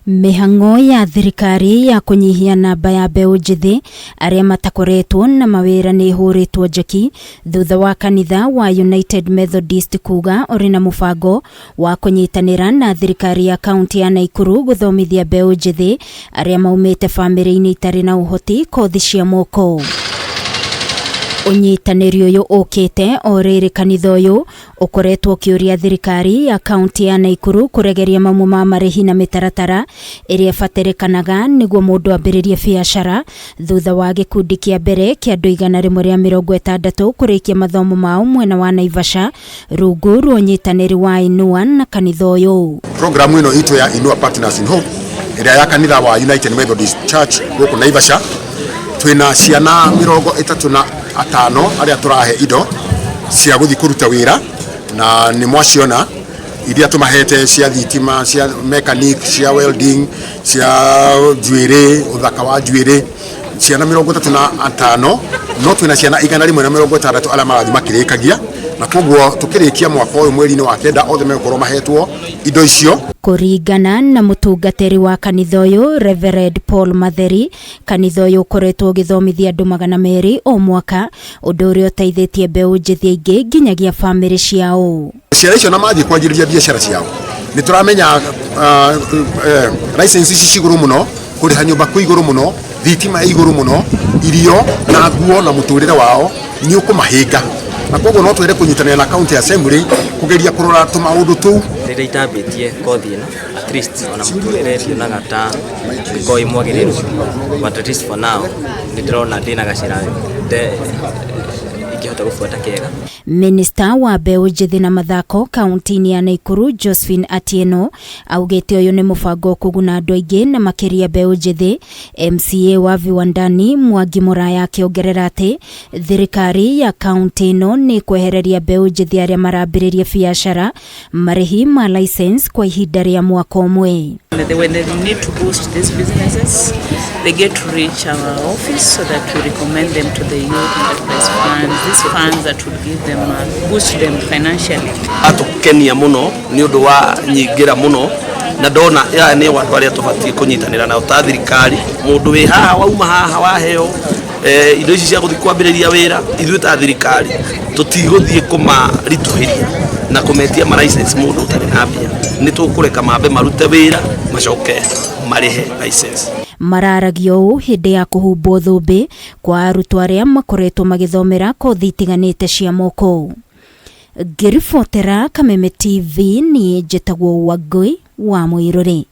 Mĩhang'o ya thirikari ya kũnyihia namba ya mbeũ njĩthĩ arĩa matakoretwo na mawĩra nĩ ĩhũrĩtwo njeki thutha wa kanitha wa United Methodist kuga ũrĩ na mũbango wa kũnyitanĩra na thirikari ya kaunti ya Naikuru gũthomithia mbeũ njĩthĩ arĩa maumĩte bamĩrĩ-inĩ itarĩ na ũhoti kothi cia moko. Ũnyitanĩri ũyũ ũkĩte o rĩrĩ kanitha ũyũ ũkoretwo ũkĩũria thirikari ya kaunti ya Naikuru kũregeria mamwe ma marĩhi na mĩtaratara ĩrĩa ĩbatarĩkanaga nĩguo mũndũ ambĩrĩrie biacara thutha wa gĩkundi kĩa mbere kĩa andũ 160 kũrĩkia mathomo mao mwena wa Naivasha rungu rwa ũnyitanĩri wa Inua na kanitha ũyũ. Programu ĩno itũ ya Inua Partners in Hope ĩrĩa ya kanitha wa United Methodist Church gũkũ Naivasha, twĩna ciana 35 arĩa tũrahe indo cia gũthiĩ kũruta wĩra, na nĩ mwaciona iria tũmahete cia thitima, cia mechanic, cia welding, cia njuĩrĩ, ũthaka wa njuĩrĩ, ciana 35. No twĩna ciana 160 arĩa marathiĩ makĩrĩkagia, na koguo tũkĩrĩkia mwaka ũyũ mweri-inĩ wa 9 othe megũkorwo mahetwo indo icio. Kũringana na mũtungatĩri wa kanitha ũyũ Reverend Paul Matheri, kanitha ũyũ ũkoretwo ũgĩthomithia andũ 200 o mwaka, ũndũ ũrĩa ũteithĩtie mbeũ njĩthĩ aingĩ nginyagia bamĩrĩ ciao. Ciana icio na mathiĩ kwanjĩrĩria biacara ciao, nĩ tũramenya license ici cigũrũ mũno, kũrĩha nyũmba kwĩ igũrũ mũno, thitima ĩ igũrũ mũno, irio na nguo na mũtũrĩre wao nĩ ũkũmahĩnga, na koguo no twende kũnyitanĩra na county assembly kũgeria kũrora tũmaũndũ tũu. Rĩrĩa itambĩtie kothi ĩno, at least ona mũtũrĩre ndionaga ta ũngĩkorwo wĩ mwagĩrĩru, but at least for now nĩ ndĩrona ndĩna gacĩra ingĩhota gũbuata kega. Minista wa mbeũ njĩthĩ na mathako kaunti-inĩ ya Naikuru Josephine Atieno augĩte ũyũ nĩ mũbango ũkũguna andũ aingĩ na makĩria mbeũ njĩthĩ. MCA wa Viwandani Mwangi Mũraya akĩongerera atĩ thirikari ya kaunti ĩno nĩ ĩkwehereria mbeũ njĩthĩ arĩa marambĩrĩria biacara marĩhi ma license kwa ihinda rĩa mwaka ũmwe. When they need to boost these businesses, they get to reach our office so that we recommend them to the youth enterprise funds, these funds that would give them, boost them financially. Atũkenia mũno nĩ ũndũ wa nyingĩra mũno, na ndona aya nĩ andũ arĩa tũbatiĩ kũnyitanĩra nao ta thirikari. Mũndũ wĩ haha wauma haha waheo indo ici cia gũthiĩ kwambĩrĩria wĩra, ithuĩ ta thirikari tũtigũthiĩ kũmaritũhĩria na kũmetia ma license mũndũ ũtarĩ na mbia. Nĩ tũkũreka mambe marute wĩra macoke marĩhe license. Mararagio ũũ hĩndĩ ya kũhumbwo thũmbĩ kwa arutwo arĩa makoretwo magĩthomera kothi itiganĩte cia moko. Ngĩribotera Kameme TV, niĩ njĩtagwo Wangũi wa Mũirũrĩ.